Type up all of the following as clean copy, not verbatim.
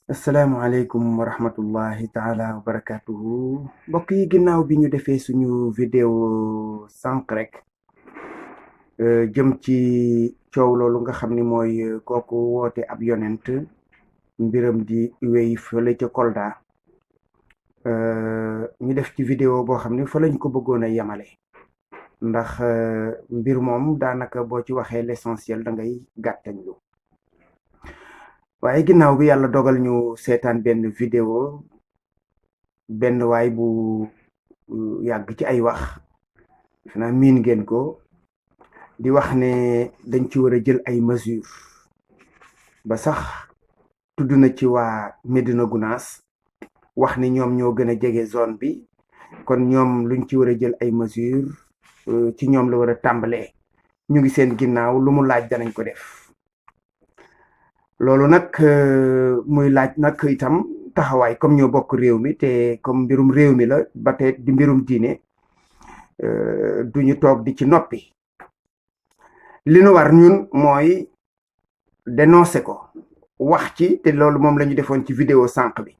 asalaamaaleykum wa rahmatullahi taala wa barakatuhu mbokk yi ginnaaw bi ñu defee suñu vidéo sànq rek jëm ci coow loolu nga xam ni mooy kooku woote ab yonent mbiram di wéy fële ca Kolda ñu def ci vidéo boo xam ni fa lañ ko bëggoon a yemale ndax mbir moom daanaka boo ci waxee l'essentiel da ngay gàttañlu waaye ginnaaw bi yàlla dogal ñu seetaan benn vidéo benn waay bu yàgg ci ay wax xanaa miin ngeen ko di wax ne dañ ci war a jël ay mesures ba sax tudd na ci waa Médina Gounass wax ni ñoom ñoo gën a jege zone bi kon ñoom luñ ci war a jël ay mesures ci ñoom la war a tàmbalee ñu ngi seen ginnaaw lu mu laaj danañ ko def loolu nag muy laaj nag itam taxawaay comme ñoo bokk réew mi te comme mbirum réew mi la ba tey di mbirum diine duñu toog di ci noppi li nu war ñun mooy dénoncer ko wax ci te loolu moom la ñu defoon ci vidéo sànq bi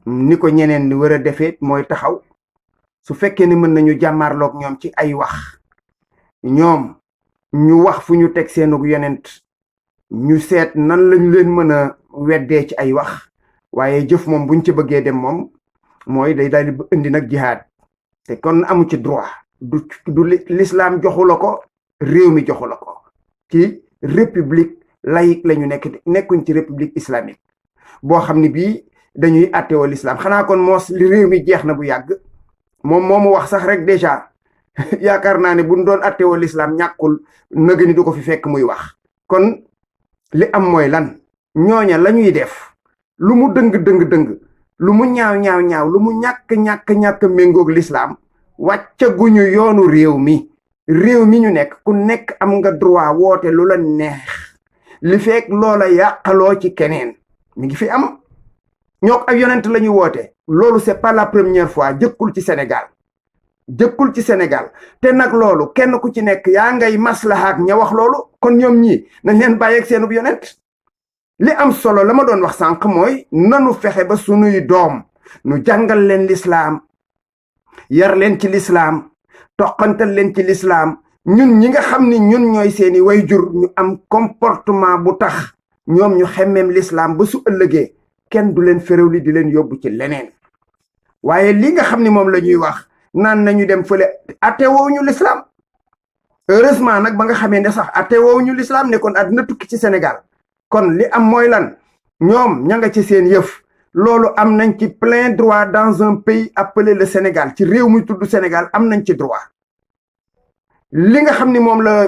ni ko ñeneen ni war a defee mooy taxaw su fekkee ne mën nañu jàmmaarloog ñoom ci ay wax ñoom ñu wax fu ñu teg seenug yonent ñu seet nan lañu leen mën a weddee ci ay wax waaye jëf moom buñ ci bëggee dem moom mooy day daal di indi nag jihaad te kon amu ci droit du l'islam joxu la ko réew mi joxu la ko ci république laïque la ñu nekkuñ ci république islamique boo xam ne bii dañuy attewoo l'islam xanaa kon moos li réew mi jeex na bu yàgg moom moomu wax sax rek déjà yaakaar naa ne buñ doon attewoo l'islam ñàkkul nëga ni du ko fi fekk muy wax kon li am mooy lan ñooña la ñuy def lu mu dëng lu mu ñaaw lu mu ñàkk méngoog lislaam wàccaguñu yoonu réew mi ñu nekk ku nekk am nga droit woote lu la neex li fekk loola yàqaloo ci keneen mi ngi fi am ñook ak yonent la ñuy woote loolu c'est pas la première fois jëkkul ci Sénégal te nag loolu kenn ku ci nekk yaa ngay maslahaak ña wax loolu kon ñoom ñii nañ leen bàyyeeg seenub yonent li am solo la ma doon wax sànq mooy nanu fexe ba sunuy doom nu jàngal leen lislaam yar leen ci lislaam toqantal leen ci lislaam ñun ñi nga xam ni ñun ñooy seeni wayjur ñu am comportement bu tax ñoom ñu xemmeem lislaam ba su ëllëgee kenn du leen féréwli di leen yóbbu ci leneen waaye li nga xam ni moom la ñuy wax naan nañu dem fële atte woowu ñu l'islam heureusement nag ba nga xamee ne sax atte woowu ñu l'islam ne kon àddina tukki ci Sénégal kon li am mooy lan ñoom ña nga ci seen yëf loolu am nañ ci plein droit dans un pays appelé le Sénégal ci réew muy tudd Sénégal am nañ ci droit li nga xam ni moom la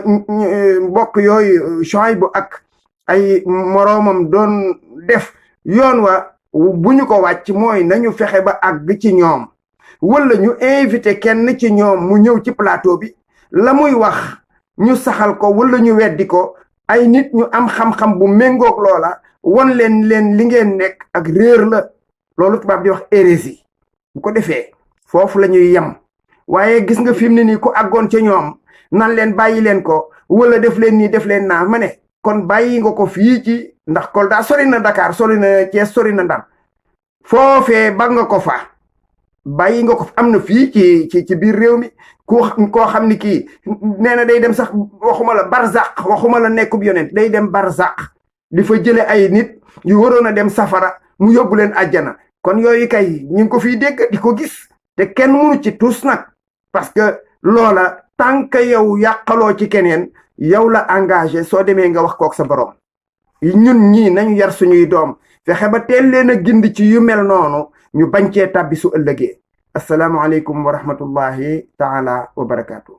mbokk yooyu Chouaïbou ak ay moroomam doon def yoon wa bu ñu ko wàcc mooy nañu fexe ba àgg ci ñoom wala ñu invité kenn ci ñoom mu ñëw ci plateau bi la muy wax ñu saxal ko wala ñu weddi ko ay nit ñu am xam-xam bu méngoog loola won leen li ngeen nekk ak réer la loolu tubaab di wax hérésie bu ko defee foofu la ñuy yem waaye gis nga fi mu ne nii ku àggoon ca ñoom nan leen bàyyi leen ko wala def leen nii def leen naa ma ne kon bàyyi nga ko fii ci ndax Kolda sori na Dakar sori na Thiès sori na Ndar foofee ba nga ko fa bàyyi nga ko am na fii ci biir réew mi koo xam ni kii nee na day dem sax waxuma la barzaq waxuma la nekkub yonent day dem barzaq di fa jële ay nit yu waroon a dem safara mu yóbbu leen àjjana kon yooyu kay ñu ngi ko fiy dégg di ko gis te kenn mënu ci tus nag parce que loola tant que yow yàqaloo ci keneen yow la engagé soo demee nga wax kook sa borom ñun ñii nañu yar suñuy doom fexe ba teel leen a gindi ci yu mel noonu ñu bañ cee tàbbi su ëllëgee assalaamu aleykum wa rahmatullahi taala wa barakaatu